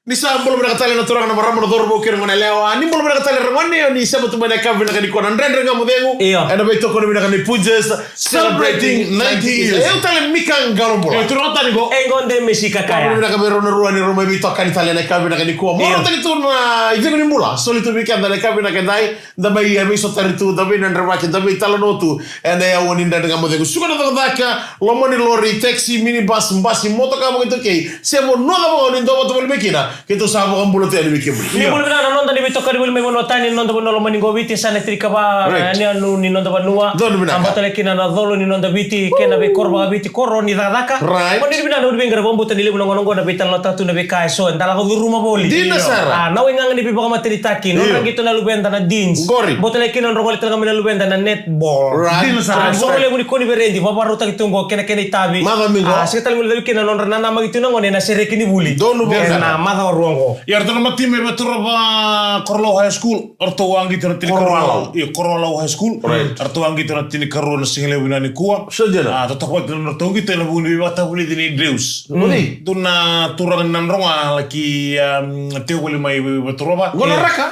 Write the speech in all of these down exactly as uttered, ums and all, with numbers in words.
Ni sa bula vinaka tale na turaga, na marama, na cauravou kei na goneyalewa. Ni bula vinaka tale ragone, o ni sema tu mai na yakavi vinaka nikua na Dredre Ga Mo Cegu. Io. Ena veitokoni vinaka ni Punjas, celebrating ninety years. E, au tale Mika Qalobula. E, turaga tani qo. E, qo de Mesika Kaya. Bula vinaka vei rau na rua ni rau mai veitokani tale na yakavi vinaka nikua. Io. Marautaki tu na icegu ni bula. Soli tu vei keda na yakavi vinaka edai. Da mai, e, veisotari tu, da veinadrevaki, da veitalanoa tu. Ena yaua ni Dredre Ga Mo Cegu. Suka na cakacaka, loma ni lori, taxi, minibus, basi, motoka vakaitaukei. Se vanua cava ga o ni dau vata voli mai kina. Keitou sa vakabula tu yani vei kemuni. Ni bula vinaka na noda ni veitokani voli mai vanua tani, na noda vanua lomani qo Viti, sa na tinikava, right, e, ni yanu ni noda vanua. Donu vinaka. A, baleta kina na colo ni noda Viti, kei na veikoro vakaviti, koro ni cakacaka. Right. Koni vinaka na ulu veiqara vakabauta ni levu na gauna qo na veitalanoataka tu na veika eso eda lako curuma voli. Dina sara. A, na waigaga ni veivakamatenitaki, nodra qito na luveda na Deans. Qori. Baleta kina nodra gole tale ga mai na luveda na netball. Right. Dina sara. A, so levu ni koniferedi, vakavakarautaki tu qo kei na kena itavi. Macawa mai qo. A, sega tale ga ni cavi kina nodra nanamaki tu na gone ena sereki ni vuli. Donu vinaka. Ena macawa rua qo. Ia, ratou na matimi e Vaturova Korolau High School. Ratou a qito na tinikarua. Korolau. Io, Korolau High School. Right. Ratou a qito na tinikarua na sigalevu vinaka nikua. Sa dina. A, totoka vata na ratou qito ena vuku ni veivakatavulici ni Dreus. Mm. Dua na turaga ni Nadroga laki, um, tiko voli mai Vaturova. Qo na raka?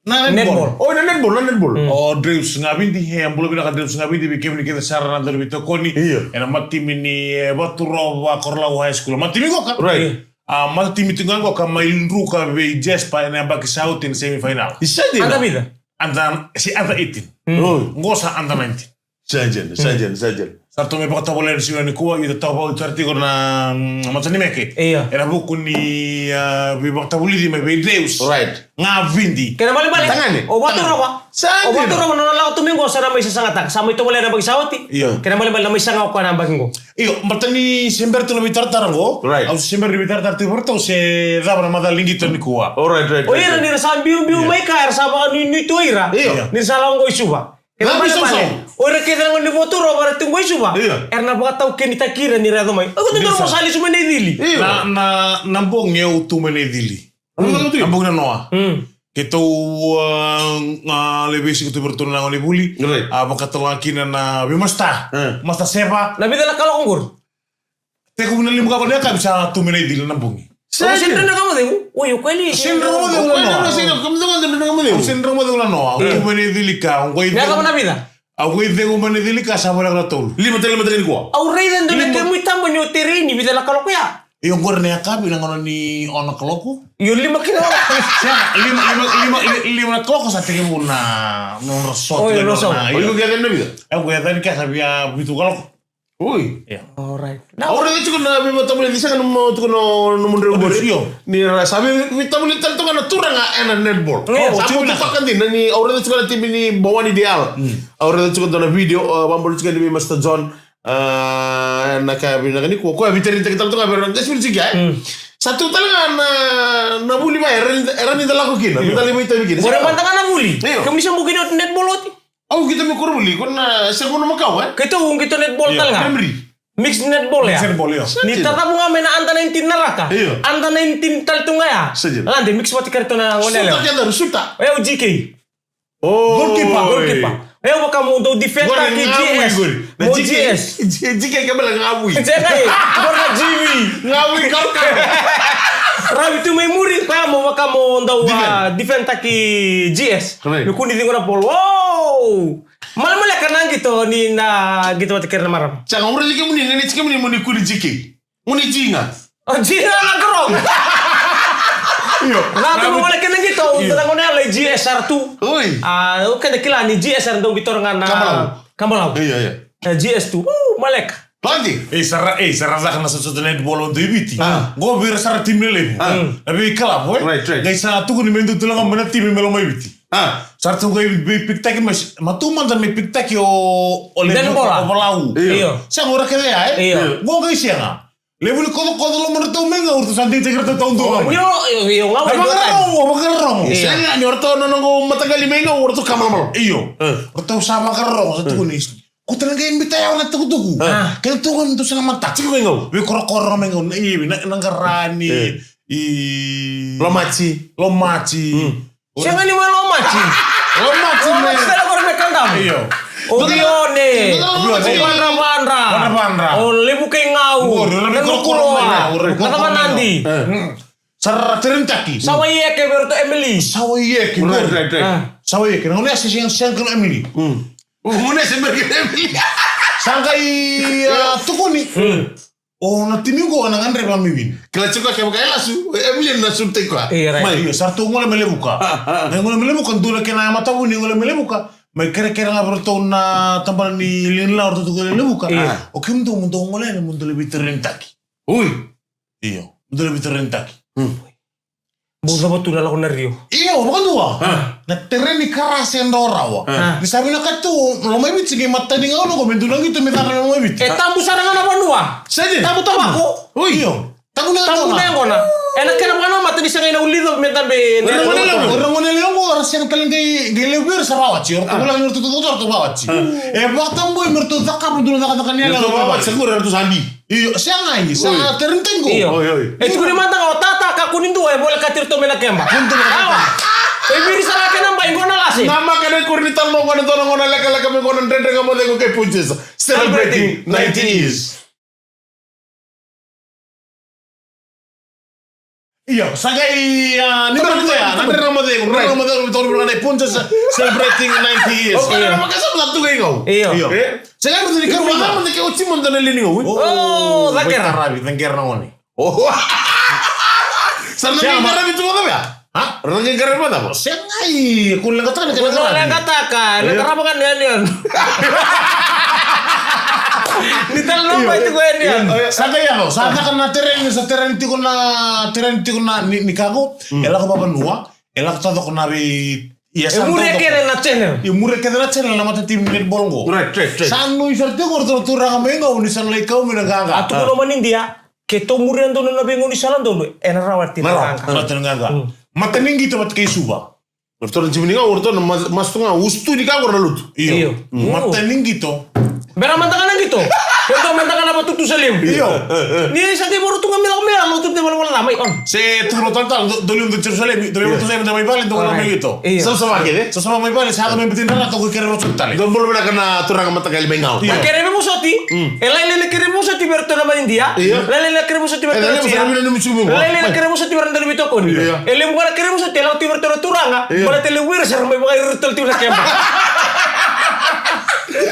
Na netball. Netball. O, na netball, na netball. Mm. O Dreus Gavidi, e, bula vinaka Dreus Gavidi, vei kemuni kece sara na dau veitokoni. Io. Ena matimi ni, e, Vaturova Korolau High School. Matimi qoka. Right. Io. A, matatimi tu ga qo ka mai druka vei Jasper ena yabaki sa oti ena semifinal. Isa dina. Under vica? Under, se under eighteen. Mm. Oi. Qo sa under nineteen. Sa dina, sa dina, sa dina. Sa ratou mai vakatovolea ena siga nikua, eda toka vakaoti sara tiko na, mm, matanimeke. Io. Ena vuku ni, a, veivakatavulici mai vei Dreus. Right. Gavidi. Kena ibalebale. Tagane. O Vaturova. Sa dina. O Vaturova na nona lako tu mai qo sa na mai sasagataka. Sa mai tovolea na yabaki sa oti. Io. Kena ibalebale na mai saga o koya na yabaki qo. Io, baleta ni se bera tu na veitaratara qo. Right. Au se bera ni veitaratara tu vei ratou se cava na macala ni qito nikua. All right, right, right, right. O ira ni ra sa biubiu mai kea, era sa vakanuinui tu o ira. Io. Ni ra sa lako qo i Suva. Kena ibalebale, o ira kece na gone ni Vaturova era tu qo i Suva. Io. Era na vakataukenitaki ira ni ra yaco mai. O iko tu dua na sa lesu mai na icili. Io. Na, na, na bogi au tu mai na icili. Mm. Na bogi na noa. Mm. Keitou, a, a, lai veisiko tu vei ratou na gone ni vuli. Right. A, vakatalega kina na veimasita. E. Masita Seva. Na vica na kaloko qori? Tekivu na lima ka qo na yakavi sa tu mai na icili na bogi. Sa dina. Sega ni dua na ka mo cegu. Oi, o koya li. Sega ni dua na ka mo cegu na noa. Sega ni dua na ka mo cegu na noa. E. Tu mai na icili ka, o koya. Na yakavi na vica? Au qai cegu mai na icili ka sa voleka na tolu. Lima tale, lima tale nikua. Au raica e dua na kemu itaba ni o tereni, vica na kaloko ya? Io, qori na yakavi na gauna ni ono na kaloko. Io, lima kina. Sega, lima, lima, lima, li-, lima na kaloko sa tekivu na nodra so. Oi, tiko na so. Io. Oi, iko qai cegu na vica? Au qai cegu ni ka sa via vitu kaloko. Oi. Io. All right. Au raica tiko na veivakatavulici, sega ni mo tiko na, na nomu drau qori. Io. Ni ra sa vei, veitavulici tale toka na turaga ena netball. Io, sa mo tu toka dina ni au raica tiko na timi ni Bawani Dial. Mm. Au raica tiko dua na video, a, vakabula tiko ni vei Master John. A, na ka vinaka ni ko, ko a veitaritaki tale toka vei ira na qase vuli tiko, e? Mm. Sa tu tale ga na, na vuli va, era ni, era ni da lako kina. Io. Da lai veitavi kina. Qori mada ga na vuli. Io. Kemuni sa bukini oti netball oti? Au qito mai koronivuli, ko na Sequ na Makau, e? Keitou qito netball tale ga. Primary. Mixed netball ya. Mixed netball, io. Ni tacavu ga mai na under nineteen na raka. Io. Under nineteen tale tu ga ya. Sa dina. Lade mix vata kei ratou na gone yalewa. Suta keda, suta. O yau G K. O. Goalkeeper, goalkeeper. O yau vaka mo dau defend taki G S. Mo G S. G K ke bela ga vui. Sega e. Gona G V. Ga vui, ga vui. Ravi tu mai muri, pa mo vaka mo dau, a, defend taki G S. Correct. Me kua ni ciqo na ball. Wow! Malemaleka na qito ni na qito vata kei ira na marama. Sa ga ura ni kemuni, ni kemuni mo ni kua ni G K. Mo ni G ga. O G ga na karau. Io. Na tu mo wale kena qito, io, na gone yalewa G S R two. Oi. A, o keda kila ni G S R dau qito ga na Kamalau. Kamalau. Io, io. E, G S two. Uh, maleka. Lagi. E, sa ra, e, sa ra caka na sotasota netball o dau i Viti. A. Qo vei ira sa ra timi lelevu. A. Na veikalavu, e? Right, right. Qai sa tukuni me dua tu ga mai na timi me lako mai Viti. A. Sa ratou qai veipikitaki mai, matou mada me pikitaki o, o levu, o Valau. Io. Io. Sa qo ra kece ya, e? Io. Qo qai sega. Levu ni kocokoco lomadratou mai Gau, ratou sa deitaki iratou taudua ga mai. Io, io, io, Gau. Na vakarorogo, vakarorogo. Io. Sega ni o ratou na noqu mataqali mai Gau, o ratou Kamalamala. Io. E. Ratou sa vakarorogo, sa tukuni. Ko tale qai bita yawa na tukutuku. A. Kena tuku ni tu sega mata. Tiko mai Gau. Veikorokoro mai Gau. Na ivi, na, na qarani. E. I Lomati. Lomati. Mm. Sega ni mai Lomati. Lomati, Lomati me tale koro me kadamu. Io. O Vione. O Vione. O Vadravadra. Vadravadra. O Levu kei Gau. O Levu kei Gau. Na Nukuroa. Na Cavanadi. E. Mm. Sa ra terenitaki. Sa wai eke vei ratou Emily. Sa wai eke. Right, right, right. Ah. Sa wai eke. Na gauna ya se sega, sega kina Emily. Mm. O gauna ya se bera kina Emily. Sa qai, ah, tukuni. Mm. O na timi qo na gadreva me win. Kila tiko kevaka e lasu, Emily na sutaki koya. Io, right. Mai. Io, sa ratou gole mai Levuka. Ah, ah. Na gole mai Levuka, dua na kena matavuni gole mai Levuka. Mai kerekere ga vei ratou na tabana ni liga ni lawa ratou tu qo i Levuka. Io. O kemudou mo dou gole yani mo dou lai veiterenitaki. Ui. Io, mo dou lai veiterenitaki. Hmm. Bau cava tu na lako na Rio. Io, vakadua. Ah. Na tereni kara se dau rawa. Ah. Ni sa vinakati tu, Lomaiviti qai matani gauna qo me dua na qito me caka na Lomaiviti. E tabu sara ga na vanua. Sega. Tabu tavako. Ui. Io. Tabu na yaqona. Tabu na yaqona. E na kena vakanamata ni sa qai na ulica me dabe. Ira gone lewe qo, ira gone lewe qo, ra sega tale qai, qai levu vei ira sa vakawati. Ira tu vaka ni ira tu, tu, tu, tu, tu vakawati. Ah. E vakatabui me ratou cakava dua na cakacaka ni yalewa. Ratou vakawati, sa kura, ratou sa bi. Io, sega, sega, terenitaki qo. Io. Oi, oi. E tukuni mada ga o tata ka kua ni dua e volekati iratou mai na keba. Kua ni dua volekati. Awa. E viri sara kena bai qo na lase. Namaka na ikuri ni talanoa qo, na dua na gauna lekaleka mai qo na Dredre Ga Mo Cegu kei Punjas. Celebrating ninety years. Io, sa qai, ah, ni tama ni koya, na Dredre Ga Mo Cegu, Dredre Ga Mo Cegu, Dredre Ga Mo Cegu, celebrating ninety years. O koya na makasa na tu qai qau. Io. Io. Eh? Sa qai ni ka mo na mo ke o timo na lini qau. Oh, cakera. Cakera na gone. Oh. Sa na qai qaravi tu vata vea? Ha? Ra na qai qaravi vata vea? Sega, i, kua ni leqataka na kena qaravi. Kua ni leqataka, na qarava ga ni onion. Ni talanoa mai tiko onion. Sa qai yaco, sa caka na tereni, sa tereni tiko na, tereni tiko na, ni, ni ka qo, e lako vavanua, e lako tacoko na vei, ia sa muri kece na channel. E muri kece na channel na matatimi netball qo. Right, right, right. Sa nuitaka tiko o ratou na turaga mai qo, ni sa na lai kau mai na qaqa. A tukuna o manidia. Keitou muria donu na veigaunisala donu, ena rawa tiko na qaqa. Rawa tiko na qaqa. Mm. Mataniqito vata kei Suva. O ratou na timi ni qau, o ratou na mas-, masu tu ga, usutu ni ka qo na lotu. Io. Io. Mm. Mataniqito. Bera mada ga na qito. Keitou mada ga na vatutu sa levu. Io. Ni sa qai voro tu ga mila, mila, lotu te vala, vala, mai on. Se tu na talatala, do, doliu tu Jerusalemi, doliu tu Jerusalemi, mai vale, doliu mai qito. Io. Savasava kece? Savasava mai vale, sa yaco mai Bati Drara, toka i kere vosoti tale. Dou bula vinaka na turaga mataqali mai Gau. Io. Na kere vosoti. Mm. E lailai na kere vosoti vei ratou na manidia. Io. Lailai na kere vosoti vei ratou na tia. Lailai na kere vosoti vei ratou na veitokoni. Io. E levu ga na kere vosoti, e lako tiko vei ratou na turaga. Io. Baleta e levu vei ira sa ra mai vakairi tale tiko na keba.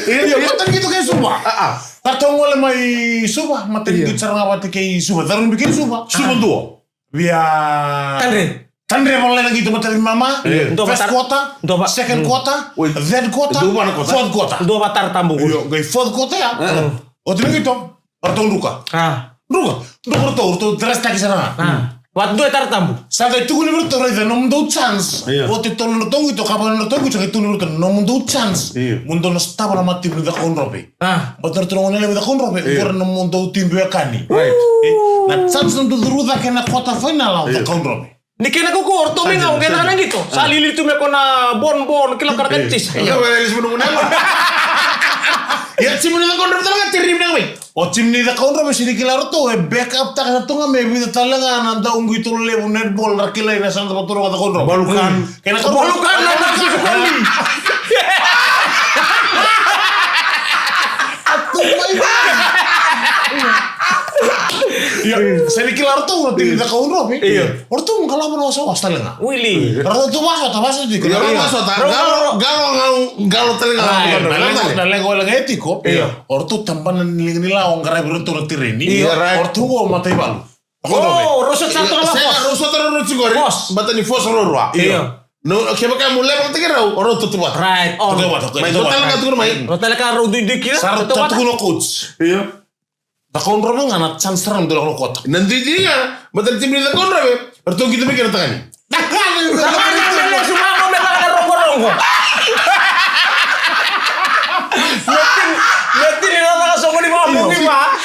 Io, io, mataniqito kei Suva. A, a. Ratou gole mai Suva, mataniqito sara ga vata kei Suva. Carubi kei Suva. Suva dua. Via Tadre. Tadre, volai na qito mataqali mama. Io. First quarter, second quarter, third quarter, fourth quarter. Dua vata Tara Tabu. Io, qai fourth quarter ya. Oti na qito, ratou druka. A. Druka, druka ratou, ratou dress taki sara ga. A. Vata dua e Tara Tabu. Sa qai tukuni vei ratou, raica, nomudou chance. Io. Oti tolu na ratou qito, ka va na ratou qito, sa qai tukuni vei ratou, nomudou chance. Io. Mo dou na sotava na matatimi ni Cakaudrove. A. Baleta ratou na gone levu Cakaudrove, qori na nomudou timu veiwekani. Right. E, na chance nomudou curu cake na quarter final o Cakaudrove. Ni kena kaukaua, o ratou mai Gau, qai caka na qito. Sa lili tu me ko na bon bon, kila kara ka tisa. Ia, timi ni Cakaudrove tale ga, tiri ni vinaka mai. O timi ni Cakaudrove, se ni kila ratou, e back up taka sa tu ga me vica tale ga na dau qito levu netball, ra kilai na Santa Patoro Cakaudrove. Balukan. Kena ka Balukan na Balukan. Ia, se ni kila ratou na timi ni Cakaudrove. Io. O ratou qai lako na wasawasa tale ga. Wili. Ratou tu wasawasa, wasawasa tiko. Io, wasawasa. Qalo, qalo, qalo tale ga. Na leqa, na leqa wale ga e tiko. Io. O ratou tabana ni liga ni lawa qaravi ratou na tereni. Io, right. O ratou qo mataivalu. O, rau sa toka na force. Rau sa toka rau tiko qori. Force. Bata ni force rau rua. Io. No, kevaka mo level tiko rau, o rau tutu vata. Right. Tutu vata. Mai tutu vata. Rau tale ka tukuna mai. Rau tale ka rau duidui kina. Sa rau tutu na coach. Io. Cakaudrove ga na chance rau dua na kota. Na duidui ga, bata ni timi ni Cakaudrove, rau tu qito mai kina tagane.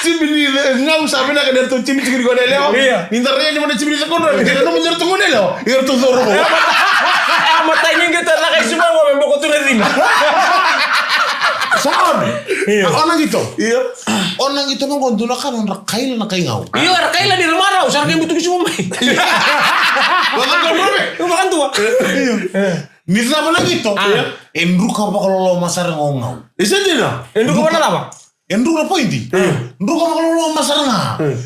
Timi ni Gau sa vinaka ni ratou timi tiko ni gone yalewa. Io. Ni da raica ni vana timi ni Cakaudrove, ni ratou gone yalewa, iratou coro. E matai ni qito na kai suma qo me boko tu na cina. Sa on. Io. A on na qito. Io. On na qito me qo dua na ka nodra kaila na kai Gau. Io, era kaila ni ra marau, sa ra kai butuki suma mai. Vakadua. Io. Ni cava na qito? E druka vakaloloma sara ga o Gau. E sa dina? E druka vaka na cava? E druka na poidi. Druka vakaloloma sara ga.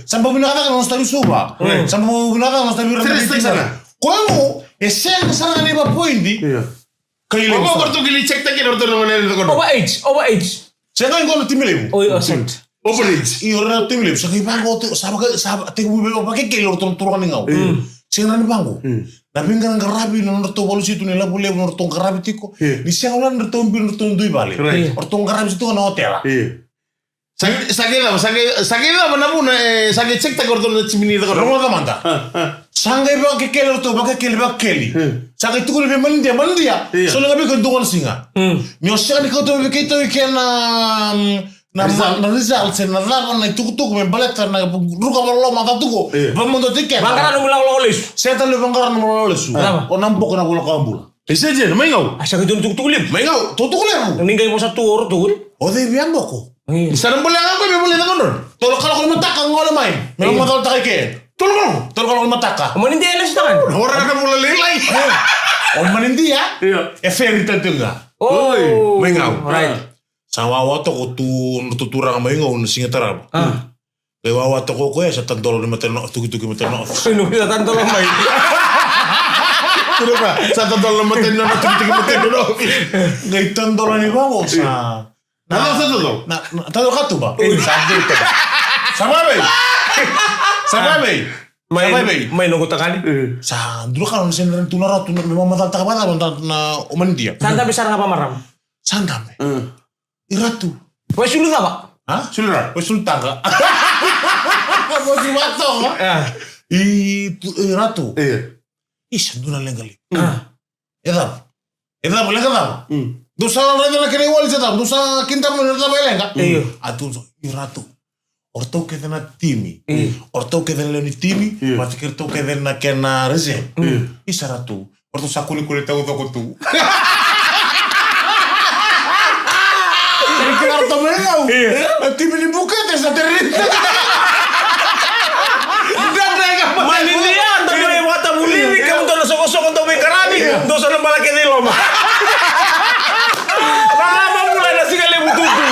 Sa bau vinaka cake na noda tavi suva. Sa bau vinaka cake na noda tavi rana. Koya qo, e sega sara ga ni vakapoidi. Kai levu sara. Over age, over age. Sega qo na timi levu. Oi, o set. Over age. Io, na timi levu. Sa kai vaqo tu, sa vaka, sa tekivu vakakekeli o ratou na turaga ni gau. Sega ni vaqo. Na veiqaraqaravi na nodratou valusitu ni lavu levu na nodratou qaravi tiko. Ni sega wale na nodratou biu na nodratou dui vale. O ratou qaravi tiko na otela. Sa qai, sa qai cava, sa qai, sa qai cava na vuna, e, sa qai check-taki o ratou na timi ni caka. Rogoca mada. Sa qai vakakeli o ratou, vakakeli, vakakeli. Sa qai tukuni vei manidia, manidia. So na qai vei keitou dua na siga. Ni o sega ni kauta mai vei keitou i kena, mm, na result, na cava na itukutuku me baleta na druka vakaloloma caka tu qo. Vakamadua tiko keda. Vaqara nomu lakolako lesu. Sega tale vaqara nomu lakolako lesu. O na boko na vola ka bula. E sega, mai gau. A sa qai dua na tukutuku levu. Mai gau, tukutuku levu. Ni qai vosa tu o ratou qori. O cei via boko? Ni sa na bole ga qo me bole ga qo. Tolu kaloko ni mataka gole mai. Me macala taka i ke. Tolu kaloko. Tolu kaloko ni mataka. O manidia e lesu taka ni. Ora na bula lailai. O manidia. E feri tatu ga. Oi. Mai gau. Right. Sa wawa toka tu, tu turaga mai gau na siga tarava. Qai wawa toka o koya, sa tadola ni mata na, tukituki mata na. Sa tadola mai. Sa tadola ni mata na, tukituki mata na. Qai tadola ni vaqo, sa. Na, sa tadola. Na, na, tadola katuba. Sa tadola. Sa vavei. Sa vavei. Mai, sa vavei. Mai noqu takali. Sa dua ka na sena tu na ratu, me mamacalataka vata na, na o manidia. Sa dabe sara ga vamarama. Sa dabe. I ratu. Wai sulu cava? A? Sulu ra. Wai sulu taga. Wai sulu vatoga. I ratu. Isa, dua na leqa levu. E cava? E cava, leqa cava? Dou sa raica na kena iwali se cava? Dou sa kidava na cava e leqa? A tu so, i ratu. O ratou kece na timi. O ratou kece na lewe ni timi. Vata kei ratou kece na kena reserve. Isa ratu. O ratou sa kulikuli taucoko tu. Kei ratou mai gau. Na timi ni Bukete sa tereni. Manidia, dou mai vata vulici, kemudou na sokosoko dou mai qaravi, dou sa na bala kece i loma. Rarama bula ena siga levu tutu.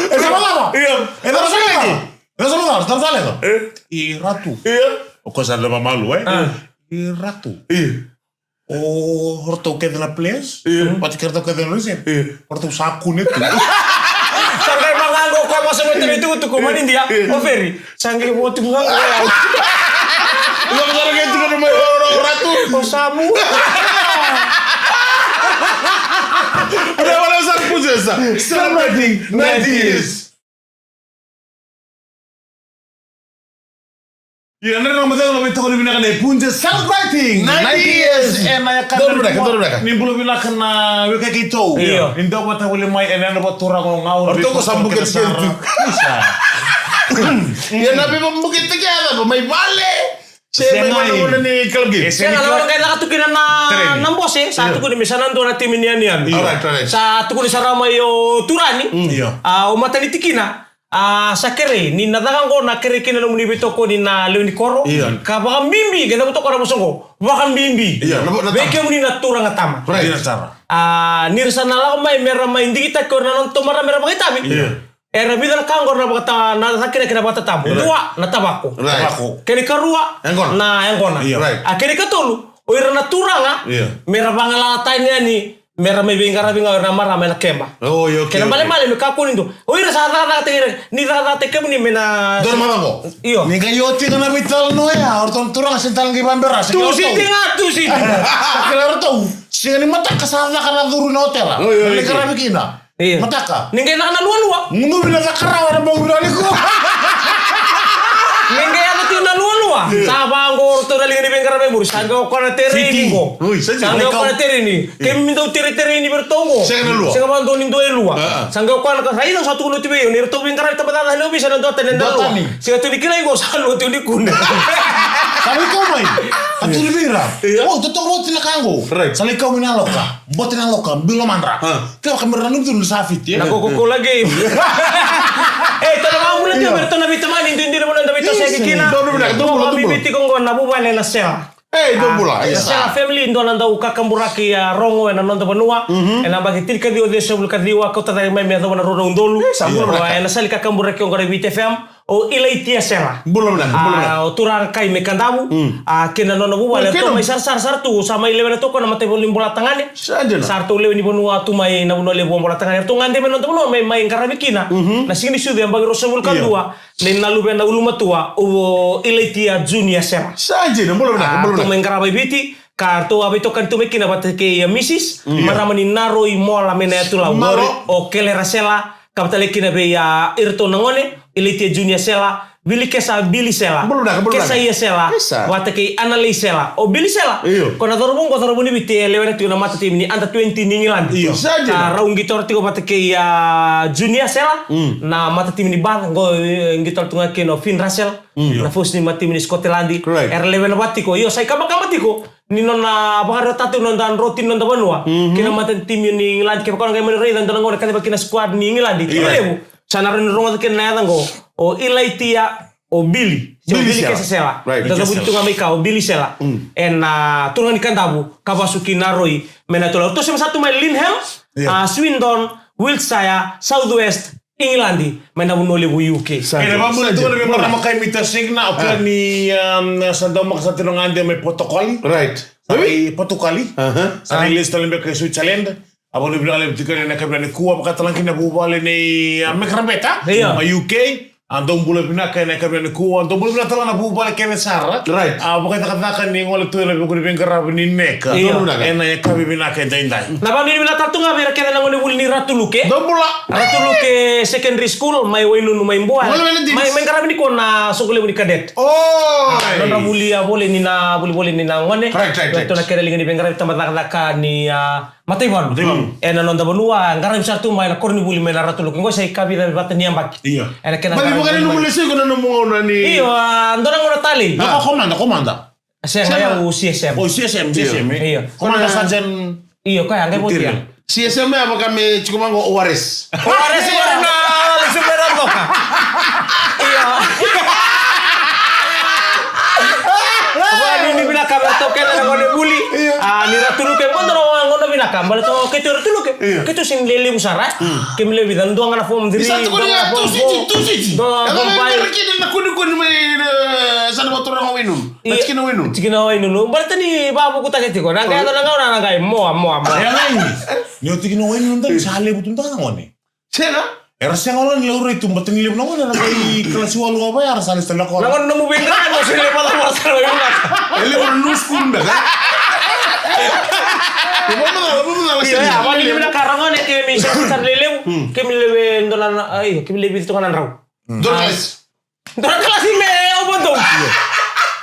E sa valava. E sa valava. E sa valava, sa valava. I ratu. O koya sa leva malu, e? I ratu. O ratou kece na players, vata kei ratou kece na reserve. O ratou sa kune tu. Sa qai vaqo o koya vasa mai tale tukutuku, manidia, o Feri. Sa qai vo tu ga o yau. Sa qai tukuna mai o ratu. O Samu. Ora wala sa puja sa. Celebrating ninety years. Ia, na rau mataka na veitokoni vinaka na Punjas. Celebrating ninety years. E na yaka. Donu vinaka, donu vinaka. Ni bula vinaka na weka keitou. Io. Ni dau vata voli mai e na nona vaturaga o Gau. Ortoko sa buke tiki tu. Ia na veivabuke tiki a cava mai vale. Se mai vale na gone ni club game. Se na lako qai caka tu kina na bose. Sa tukuni me sa na dua na timi ni yanuyanu. Sa tukuni sara mai o Turani. A, o matani tikina. A, sa kerei, ni na caka oqo na kerei kina nomuni veitokoni na lewe ni koro. Ka vakabibi, ke cavuta ko na vosa oqo. Vakabibi. Vei kemuni na turaga tama. A, ni ra sa na lako mai, me ra mai digitaki o ira na nona tomara, me ra vakaitavi. Era vica na ka oqo na vakata, na cakina kina vakatatabu. Dua, na tavako. Kena ikarua, na yaqona. A, kena ikatolu, o ira na turaga, me ra vagalala tani yani, me ra mai veiqaravi ga o ira na marama ena keba. Kena balebale me kakua ni dua. O ira sa cakacakataki ira, ni cakacakataki kemuni me na. Dua na macawa qo. Io. Ni qai oti ga na veitalanoa ya, o ratou na turaga se tale qai vabera. Tusiti ga, tusiti. Kila ratou, siga ni mataka sa caka na curu na otela. Ni qaravi kina. Mataka. Ni qai caka na lualua. Gunuvi na caka rawa na bau rali ko. Ni qai yaco tiko na lualua. Sa vaqo o ratou na liga ni veiqaravi muri. Sa qai o koya na tereini qo. Sa qai o koya na tereini. Kemuni dau teretereini vei ratou qo. Sega na lua. Sega vaqo ni dua e lua. Sa qai o koya na ka. Raica sa tukuna oti vei au ni ratou veiqaravi tabacaca na ovisa na dua tani na lua. Sega tu ni kilai qo sa lua tu ni kune. Sa lai kau mai. A turi vei ira. O, totoka oti na ka qo. Sa lai kau mai na loka. Bote na loka, bilo madra. Ke vaka me ra nanumi tu ni sa fiti, e? Na Coca-Cola game. E, tale vaka bula tiko me ratou na veitamani, duidui na vanua da veitosoyaki kina. Donu vinaka, donu vinaka, donu vinaka. Bibi tiko qo na vuvale na sela. Ei, dou bula. Ah, e sa family, dua na dau kakaburaki a rogo ena noda vanua. Mhm. Ena baki tinikaciwa ciwasagavulu kaciwa, kauta cake mai me yacova na rua na udolu. E sa bula. Ena sali kakaburaki oqo na Viti F M. O Ilaitia Sela. Bula vinaka, bula vinaka. Ah, o turaga kai mai Kadavu. Mm. Ah, kei na nona vuvale, ratou mai sarasara sara tu, sa mai lewena toka na mataivalu ni Bolatagane. Sa dina. Sa ratou lewe ni vanua tu mai na vanua levu o Bolatagane. Ratou gade mai na noda vanua me mai qaravi kina. Mhm. Na siga ni sucu e baki ruasagavulu kadua. Io. Nei na luvena ulumatua, o Ilaitia Junior Sela. Sa dina, bula vinaka, bula vinaka. Ah, ratou mai qarava i Viti, ka ratou a veitokani tu mai kina vata kei a Misis, mm, marama ni Naroi Mola mai na yatu Lau. Malo. O Kelera Sela, ka vata tale kina vei, ah, iratou na gone, Ilaitia Junior Sela, Vilikesa Bili Sela, bula vinaka, bula vinaka. Kesaia Sela, isa, vata kei Analei Sela. O Bili Sela, io, ko na cauravou qo, cauravou ni Viti e lewena tiko na matatimi ni under twenty ni Igiladi. Io. Sa dina. Ka rau qitora tiko vata kei, ah, Junior Sela, mm, na matatimi ni baca, qo, eh, qitora tu ga kina o Finn Russell, mm, na forward ni matatimi ni Scotland. Right. Era lewena vata tiko, io, sa ikabakaba tiko ni nona vakarautaka tu na noda droti ni noda vanua. Mhm. Kei na matatimi ni Igiladi, kevaka o na qai mani raica, dua na gauna kacivaki na squad ni Igiladi. Io. Kena levu. Sa na rawa ni rogoca kina na yaca qo, o Ilaitia, o Bili. Se o Bili Sela. Bili Kesa Sela. Right. Da cavuti tu ga mai ka, o Bili Sela. Mm. Ena, ah, turaga ni Kadavu, ka vasu ki Naroi, mai na yatu Lau. Ratou sema sa tu mai Lynham, io, ah, Swindon, Wiltshire, South West, Igiladi, mai na vanua levu U K. Sa dina. Ena vabula tu na veimarama kai Mita Signa, o kea ni, um, sa dau maka sa tino gade mai Portugal. Right. Sa mai Portugal. Aha. Sa na lesu tale beka i Switzerland. A vanua vinaka levu tiko na yakavi nikua, vakatalega kina vuvale nei, ah, Mekarabeta. Io. Mai U K. A dou bula vinaka ena yakavi nikua, dou bula vinaka tale na vuvale kece sara. Right. A vakaicakacaka ni gole tu ena vuku ni veiqaravi ni neka. Io. Ena yakavi vinaka edaidai. Na vakanuinui vinaka tu ga vei ira kece na gone vuli ni Ratu Luke. Dou bula. Ratu Luke Secondary School, mai Wainunu, mai Bua. Gole vei na Deans. Mai, mai qaravi nikua na soqo levu ni cadet. Oh. Ah, nodra vuli a voli ni na, vuli, voli ni na gone. Right, right, right. Ratou na kena liga ni veiqaravi, tabacakacaka ni, ah, mataivalu. Mataivalu. Ena noda vanua, qaravi sara tu mai na koronivuli mai na Ratu Luke. Qo sa ikavica vata ni yabaki. Io. Ena kena qaravi mai. Io, a, dua na gauna talei. Io, ko komanda, komanda. Sega, sega. Au C S M. O, C S M, C S M, e? Io. Komanda Sergeant. Io, koya, qai votia. C S M ya vaka me tiko mai qo O R S. O R S, o R S na, na Super Roca. Io. Vakanuinui vinaka vei ratou kece na gone vuli. Io. A, ni Ratu Luke, qo dua na gauna vinaka. Baleta o keitou Ratu Luke. Io. Keitou sega ni lewe levu sara, e? Mm. Keimami lewe vica, dua ga na form three, dua ga na form four, dua ga na form five. Sa na vakaturaga o Wainunu. Na tikina Wainunu. Tikina Wainunu. Baleta ni vakavukutaki tiko. Na qai yaco na gauna na qai moa, moa, moa. E, a, ni o tikina Wainunu dai sa levu tu dua na gone. Sega. Era sega wale ni laurai tu, baleta ni levu na gone era qai kalasi walu ga vaya, era sa lesu tale na koro. Na gone nomu veiqaravi, o se levu na gone sa levu na. E levu na new school beka. Io, io, vakanuinui vinaka, ra gone keimami sa lewe levu. Hmm. Keimami lewe dua na, ai, keimami lewe vica tu ga na drau. Hmm. Dua na kalasi. Dua na kalasi me overdose.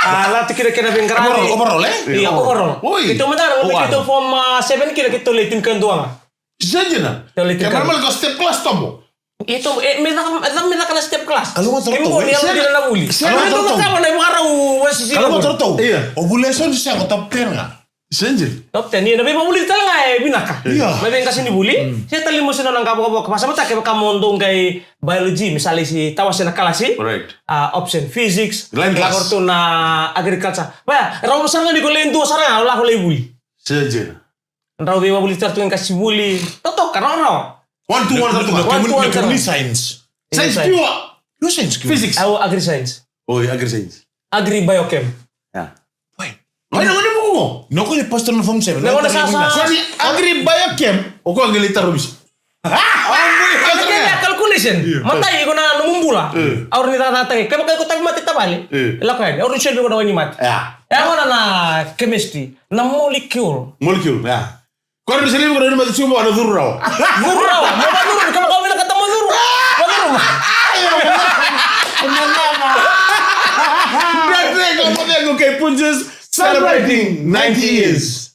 A, la tu kina kena veiqaravi. Overall, overall, e? Io, overall. Oi. Keitou mada, keitou form, a, seven kina, keitou lewe tinikadua ga. Sa dina. Keitou lewe tinikadua. Kena mali ko step class tobo. Io, tobo, e, me caka, me caka na step class. Kalougata ratou. Keitou ni yalo dina na vuli. Kalougata ratou. Kalougata ratou. Io. O vuli eso ni sa ko top ten ga. Sa dina. Top ten, io, na veivakavulici tale ga e vinaka. Io. Na veiqasenivuli. Mm. Se tale mo se nona qavokavoka. Vakasamataka kevaka mo dou qai biology, me sa lesi tawase na kalasi. Right. A, option physics. Line class. Qori tu na agriculture. Vaya, rau sara ga ni ko lewe dua sara ga, o lako lai vuli. Sa dina. Drau veivakavulici tale tu qai qasenivuli. Totoka, rawarawa. One to one, one to one. One to one, science. Science pure. Io, science pure. Physics. Au agri science. Oi, agri science. Agri biochem. Ya. Wai. Wai, na gone vuku qo? Na gone pastor na form seven. Na gone sa, sa. Ko ni agri biochem. O koya qai lai taro visa. Ah, calculation. Io. Matai, iko na nomu bula. Io. Au ni cakacakataki. Kevaka iko tauvimate tavale. Io. Lako yani. Au ni soli iko na wainimate. Ya. E gona na chemistry. Na molecule. Molecule, ya. Ko ni soli iko na wainimate, suma na curu rawa. Curu rawa. Mo na curu, kevaka o vinakata mo curu. Mo curu. Ayo. Mo na curu. Break, break, break, okay, Punjas. Celebrating ninety years.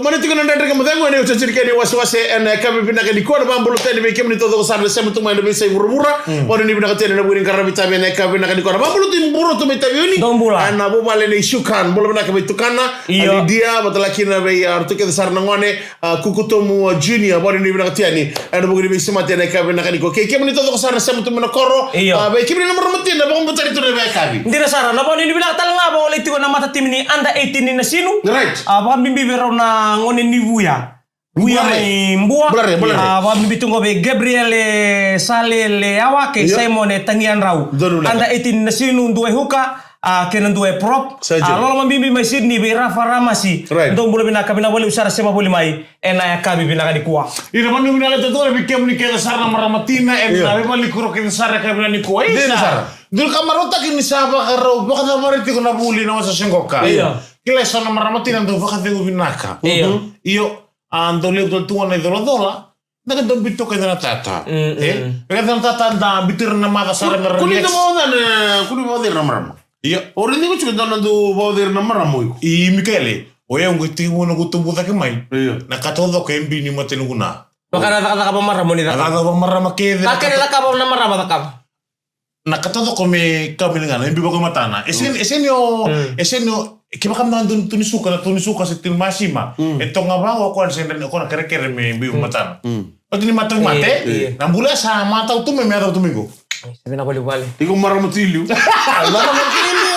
Mani tiko na dredre kei na macegu ena iotioti ni kena iwasewase ena yakavi vinaka nikua. Na vakabula tale vei kemuni taucoko sara na sema tu mai na veiyasai vuravura. Vakanuinui vinaka tale na vuku ni qaravi tavi ena yakavi vinaka nikua. Na vakabula tu i Burotu mai Taveuni. Dou bula. Ena vuvale nei Shukan. Bula vinaka vei tukana. Io. A Lidia, vata kina vei, a, ratou kece sara na gone, a, Kukutomu, a, Junior. Vakanuinui vinaka tu yani ena vuku ni veisemati ena yakavi vinaka nikua. Kei kemuni taucoko sara na sema tu mai na koro. Io. A, vei kemuni na marama tina, vakabula tale tu na veiyakavi. Dina sara, na vakanuinui vinaka tale ga vakavolei tiko na matatimi ni under eighteen ni Nasinu. Right. A, vakabibi vei rau na gone ni Vuya. Vuya mai Bua. Bula re, bula re. A, vakabibi tu qo vei Gabriel, e, Sale, e, Awa kei Simon, e, Tagiadrau. Donu vinaka. Under eighteen ni Nasinu, dua e huka, a, kei na dua e prop. Sa dina. A, loloma bibi mai Sydney vei Rafa Ramasi. Right. Dou bula vinaka, vinaka vakalevu sara sema voli mai ena yakavi vinaka nikua. Ina vakanuinui vinaka tale tu vei kemuni kece sara na marama tina ena veivalikuro kece sara ena yakavi vinaka nikua. Dina sara. Dua ka marautaki ni sa vakarau vakacavari tiko na vuli na wasa segoka. Io. Kila eso na marama tina dau vakacegu vinaka. Io. Io, a dau levu tale tu ga na icolacola. Da ka dau biuta toka e na tata. E? E ka na tata da biuta ira na maca sara me ra relax. Kuni da maoca na, kuni maoca ira na marama. Io. O raici iko tiko dua na dau maoca ira na marama o iko. I Mikaele, o yau qai tekivu na qu tubu cake mai. Io. Na ka taucoko e bi ni mata ni qu na. Vaka na cakacaka vamarama ni cakava. Na cakacaka vamarama kece. Ka kece cakava na marama cakava. Na ka taucoko me kau mai ligana, e biu vaka e matana. E sega, e sega ni o, e sega ni o, kevaka mada tu ni suka, na tu ni suka se tu ni masima. E toka ga vaka o koya na sega ni, o koya na kerekere me biu vaka e matana. Oti ni matau mate, na bula sa matau tu mai me yacova tu mai qo. Sa vinaka vakalevu. Iko marama tu i liu. Marama tu i liu.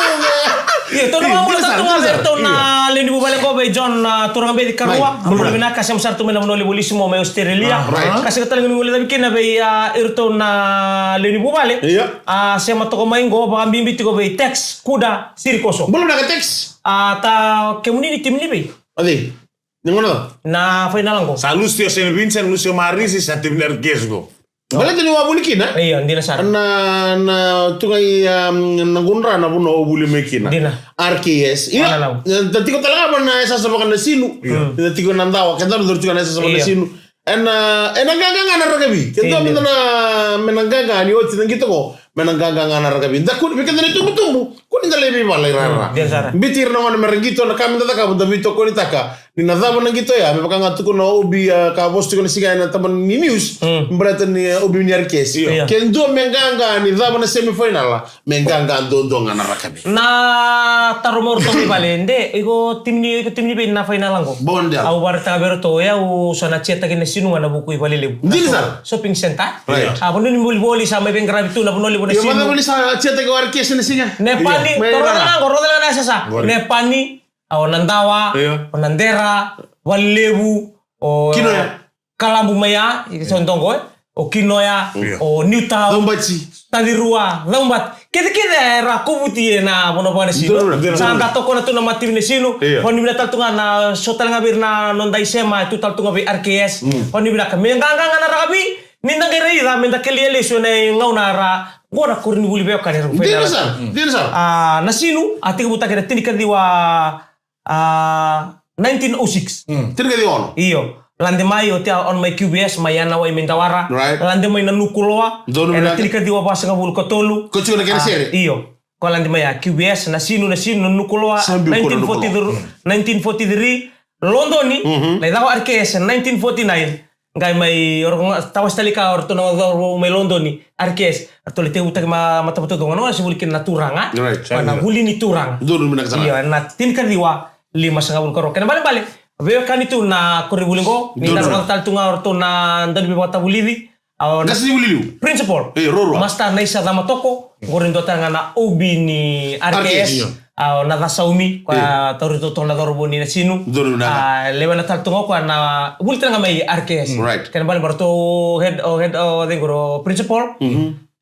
Io, tou na vakabula tale tu ga vei iratou na lewe ni vuvale qo vei John, a, Turaga Beci Karua. Bula vinaka, sema sara tu mai na vanua levu o Lisimo mai Australia. Ka sega tale ga ni guilecavi kina vei, a, iratou na lewe ni vuvale. Io. A, sema toka mai qo, vakabibi tiko vei Tex Kuda Sirikoso. Bula vinaka Tex. A, ta kemuni ni timi ni vei? A cei? Ni gona? Na fainala qo. Sa lusi tiko Saint Vincent, lusi o Marisi, sa timi ni R K S qo. Baleta ni o a vuli kina. Io, dina sara. Na, na tu ga i, um, na qudra na vanua o vuli mai kina. Dina. R K S. Io, da tiko tale ga vaka na yasayasa vaka Nasinu. Io. Da tiko na Dawa, keda na tiko na yasayasa vaka Nasinu. Ena, ena qaqa ga na rakavi. Keda me na, me na qaqa ni oti na qito qo. Me na qaqa ga na rakavi. Da kua ni, vei keda na itubutubu, kua ni da lai veivala i rara. Dina sara. Biuti ira na gone me ra qito na ka me da cakava, da veitokonitaka. Ni na cava na qito ya, me vaka ga tukuna o Obi, a, ka vosa tiko na siga ena taba ni news, baleta ni, a, Obi ni R K S. Io. Ke dua me qaqa ni cava na semifinal, me qaqa duadua ga na rakavi. Na taro mai o ratou mai vale, de, iko timi ni, iko timi ni vei na final qo? Bon dia. Au vakaraitaka vei ratou, o yau sa na cheer-taki Nasinu ga ena vuku i Valelevu. Dina sara. Shopping center. Right. A, vanua ni volivoli sa mai veiqaravi tu na vanua levu o Nasinu. Io, vanua ni sa cheer-taki o R K S na siga. Nepani, io. Toro ga qo, rogoca ga na yasayasa. Nepani, a, o Nadawa, io, o Nadera, Valelevu, o Kinoya. Kalabu mai ya, i Saudongo, e. O Kinoya, io, o Newtown, Caubati. Tacirua, Caubati. Kece kece era kovuti ena vanua vaka Nasinu. Dina, dina. Sa da tokona tu na matatimi Nasinu. Io. Vakanuinui vinaka tale tu ga na so tale ga vei ira na noda isema, e tu tale tu ga vei R K S. Mm. Vakanuinui vinaka me qaqa ga na rakavi, ni da qai raica, me da kelia lesu ena gauna ra, qo na koronivuli veiwekani ra. Dina sara, dina sara. A, Nasinu, a tekivutaki ena tinikaciwa, a, nineteen oh six. Mm. Tinikaciwa ono. Io. Lade mai, oti a on mai Q B S, mai Anawai, mai Dawara. Right. Lade mai na Nukuloa. Donu vinaka. Ena tinikaciwa vasagavulu ka tolu. Ko tiko na kena sere? Io. Ko lade mai a Q B S, Nasinu, Nasinu, na Nukuloa. Sa biu ko na Nukuloa. Nineteen forty-three, nineteen forty-three, Lodoni, lai caka o R K S, nineteen forty-nine. Qai mai, o ratou ga, tawasi tale ka, o ratou na cauravou mai Lodoni, R K S. Ratou lai tekivutaki ma, matavatu tu ga, na se vuli kina na turaga. Right, na vuli ni turaga. Donu vinaka sara. Io, na tinikaciwa limasagavulu ka rua. Kena ibalebale, veiwekani tu na koronivuli qo, ni da rogoca tale tu ga o ratou na dauniveivakatavulici. Qase ni vuli liu. Principal. E, ruarua. Master Naisa Camatoko, qori dua tale ga na O B ni R K S. R K S. Io. A, o Naca Saumi, koya tauri totoka na cauravou ni Nasinu. Donu vinaka. A, lewena tale tu ga o koya na vuli tale ga mai R K S. Right. Kena ibalebale ratou head, o head, o cei qori, o principal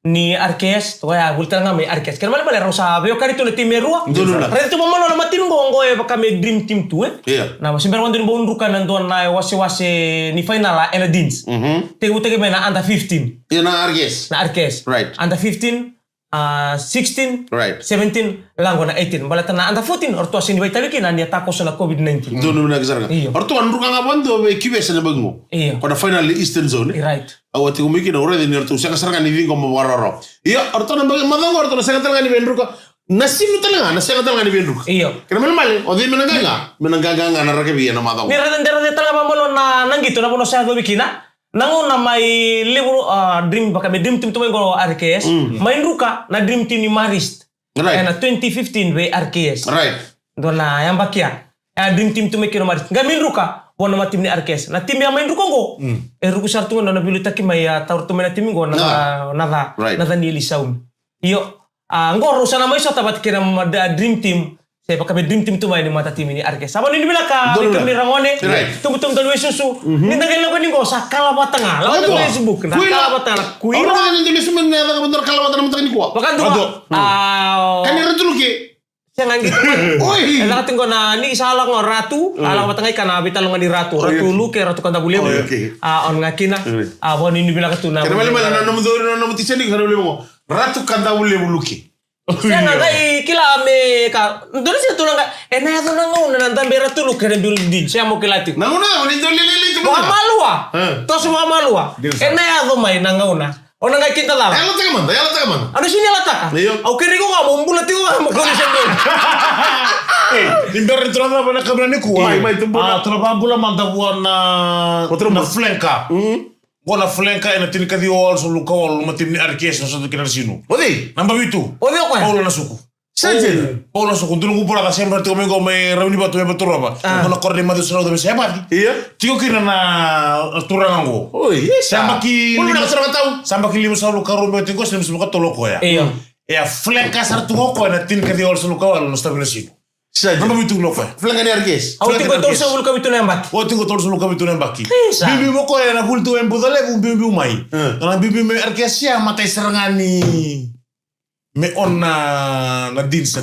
ni R K S, o koya vuli tale ga mai R K S. Kena ibalebale rau sa veiwekani tu na timi e rua. Donu vinaka. Raica tu vakamalua na matatimi qo, qo e vaka me dream team tu, e? Io. Na, se bera mada ni bau druka na dua na wasewase ni final ena Deans. Mhm. Tekivutaki mai na under fifteen. Io, na R K S. Na R K S. Right. Under fifteen, a, sixteen, right, seventeen, lako na eighteen. Baleta na under fourteen, o ratou a sega ni vakaitavi kina ni a takoso na COVID nineteen. Donu vinaka sara ga. Io. O ratou a druka ga vakadua vei Q B S ena yabaki qo. Io. Ko na final ni Eastern Zone. Right. Au a tiko mai kina, au raica ni ratou sega sara ga ni ciqoma vakarawarawa. Io, o ratou na yabaki, macawa qo o ratou na sega tale ga ni veidruka. Na sinu tale ga, na sega tale ga ni veidruka. Io. Kena malemale, o cei me na qaqa? Me na qaqa ga na rakavi ena macawa. Ni raica, de raica tale ga vakamalua na, na qito, na vanua sa yacovi kina. Na gauna mai levu, a, dream, vaka me dream team tu mai qo R K S. Mm. Mai druka na dream team ni Marist. Right. Ena twenty fifteen vei R K S. Right. Dua na yabaki ya. E a dream team tu mai kina o Marist. Qai mai druka vua na ma team ni R K S. Na team ya mai druka qo. Mm. E ruku sara tu ga na nona veiliutaki mai, a, taura tu mai na team qo na, na, na ca. Right. Na ca ni Eli Saumi. Io. A, qo rau sa na mai sota vata kei na ma-, da-, dream team. Se vaka me dream team tu mai ni mata team ni R K S. Sa vanuinui vinaka vei kemuni ragone. Right. Tubutubu dau veisusu. Mhm. Ni da qai lako ni qo sa kala vata ga. Lako na Facebook. Na kala vata ga na kuira. Ora ni dau veisusu me na caka vata kala vata na mataka ni kua. Vakadua. Vakadua. A, o. Kani Ratu Luke. Sega qi. Oi. E caka tiko na ni sa lako Ratu. Mm. A lako vata ga i ka na veitalanoa ni Ratu. Oi, Ratu Luke, Ratu Kadavulevu. Oi, okay. A, on ga kina. Mm. A, vanuinui vinaka tu na. Kena malemale na nomu dori, na nomu tiseni, kena malemale mo. Ratu Kadavulevu Luke. Sega, qai kila me ka. Donu se tu na ga. E na yaco na gauna na dabe Ratu Luke na building. Se mo kila tiko. Na gauna ya, ni dau lelelei tu. Vakamalua. E. Toso vakamalua. Dinu sa. E na yaco mai na gauna. O na qai kida cala. Yalataka mada, yalataka mada. Au na sini yalataka. Io. Au kerei iko ga mo bula tiko ga mo kau ni se bula. E, ni bera ni tu na cava na kabila ni kua. Mai, mai, tu bula. A, tu na vakabula mada vua na, na Flanker. Mm. Qo na Flanker ena tinikaciwa walusagavulu ka walu, ma team ni R K S na sota kina na sinu. O cei? Naba vitu. O cei o koya? Paula Nasuku. Sa dina. Paula Nasuku, dua na noqu brother, se bera tiko mai qo mai Raunivatu, mai Vaturova. A. Qo na koro ni Maciu Sarauca, mai Sevaci. Io. Tiko kina na, na turaga qo. Oi, io sa. Yabaki lima, yabaki limasagavulu ka rua mai tiko, se limasagavulu ka tolu o koya. Io. E a Flanker sara tu o koya na tinikaciwa walusagavulu ka walu na sota kina na sinu. Sa dina. Naba vitu o koya. Flanker ni R K S. Au tiko e tolusagavulu ka vitu na yabaki. O tiko e tolusagavulu ka vitu na yabaki. Isa. Biubiu o koya na vuli tu e Bucalevu, biubiu mai. Mm. Na biubiu mai R K S ya, matai sara ga ni me on na, na Deans.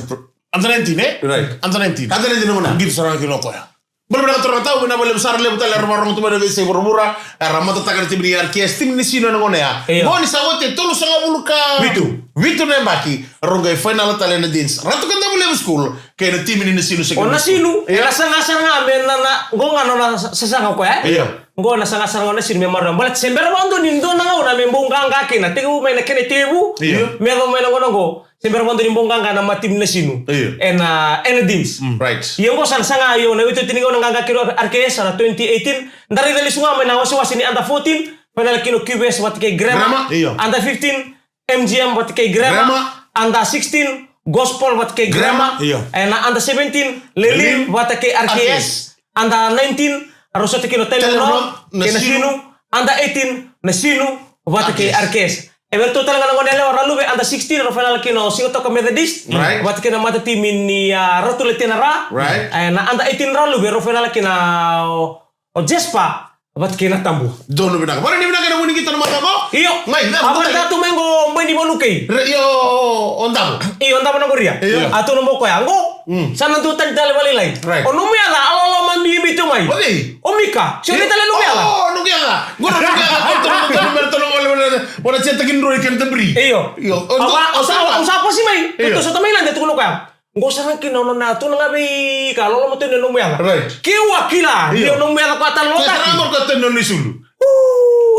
Under nineteen, e? Right. Under nineteen. Under nineteen na gauna. Qito sara ga kina o koya. Bula vinaka turaga tau, vinaka vakalevu sara, levu tale era vakarorogo tu mai na veiyasai vuravura, era matataka na timi ni R K S, timi ni Nasinu ena gauna ya. Io. Qo ni sa oti e tolusagavulu ka vitu. Vitu na yabaki, rau qai final tale na Deans. Ratu Kadavulevu School, kei na timi ni Nasinu Secondary School. O Nasinu, io, era saga sara ga me na, na, qo ga na nona sa-, sasaga o koya, e? Io. Qo na saga sara ga o Nasinu me maroroya. Baleta se bera vakadua ni dua na gauna me bau qaqa kina, tekivu mai na kena itekivu, io, me yaco mai na gauna qo. Se bera vakadua ni bau qaqa na ma team ni Nasinu. Io. Ena, ena Deans. Mm. Right. Ia qo sa na saga, io, na iotioti ni gauna qaqa kina o R K S ena twenty eighteen. Da raica lesu ga mai na wasewase ni under fourteen. Final kina o Q V S vata kei Grammar. Grammar. Io. Under fifteen, M G M vata kei Grammar. Grammar. Under sixteen, Gospel vata kei Grammar. Grammar. Io. Ena under seventeen, Lelim, Lelim vata kei R K S. R K S. Under nineteen, rau sota kina o Tailevu North, Tailevu North, kei Nasinu. Nasinu. Under eighteen, Nasinu vata kei R K S. R K S. E vei iratou tale ga na gone yalewa, Raluvei under sixteen, rau final kina o Sigatoka Methodist. Right. Vata kei na mata timi ni, a, Ratu Latina Ra. Right. E, na under eighteen Raluvei, rau final kina o, o Jasper vata kei na Tabua. Donu vinaka. Vanuinui vinaka na vu ni qito ena mataka qo. Io. Mai, a, vata tu mai qo, mai ni Vanukei. Re, io, o Davo. Io, o Davo na qoria. Io. A tu na boko ya. Qo, mm, sa na dua tani tale vakalailai. Right. O nomu yaca, a loloma bibi tu mai. O cei? O Mika. Se o cei tale nomu yaca? O, noqu yaca. Qo na noqu yaca. Qo na noqu yaca. Qo na noqu yaca. Qo na noqu yaca. Io. Io. O, o, o, o sa, o sa pasi mai. Io. Tou sota mai Ladi, tukuna o koya. Qo sara kina o nona, tukuna ga vei ka, loloma tu na nomu yaca. Right. Keu a kila. Io. Ni o nomu yaca ko a tale nona taki. Keu a tale nona isulu.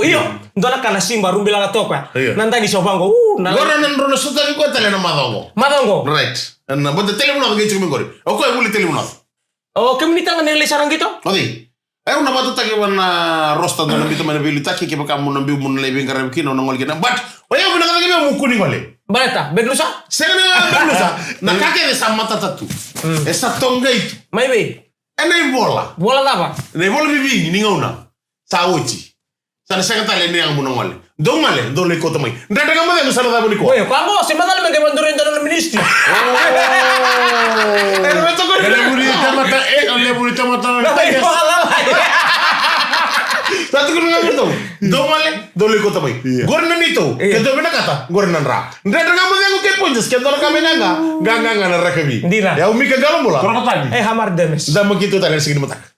Io. Dua na ka na siba, rubilaga toka. Io. Na dani sa vaqo. Qo na, na, na sotavi ko tale na macawa qo. Macawa qo. Right. Na, but the Tailevu North qai tiko mai qori. O koya vuli Tailevu North. O kemuni tale ga na lai sara qito? O cei? E, au na vatataki vua na roster, dou na biuta mai na veiliutaki, kevaka mo na biu mo na lai veiqaravi kina, au na gole kina. But o yau vinakata kina meu kua ni gole. Baleta Bedlusa? Sega ni Bedlusa. Na ka kece sa matata tu. Mm. E sa toqai tu. Mai vei? E na ivola. Vola cava? Na ivola vivini ni gauna. Sa oti. Sa na sega tale ni yaga mo na gole. Dou gole, dou lai kauta mai. Dredre ga mo cegu sa na cava ni koya. Oi, koya qo, se macala me qai vaduri e dua na ministry. Oh. E na me tokoni. E levu ni tamata, e, o levu ni tamata. Na mai koya la mai. Sa tukuna ga vei iratou. Dou gole, dou lai kauta mai. Io. Qori na neitou, io, ke dou vinakata, qori na dra. Dredre ga mo cegu kei Pontius, ke dua na ka me na ga, ga, ga, ga na rakavi. Dina. E au Mika Qalobula. Toroko tani. E Hamar Demes. Da mai keitou tale na siga ni mataka.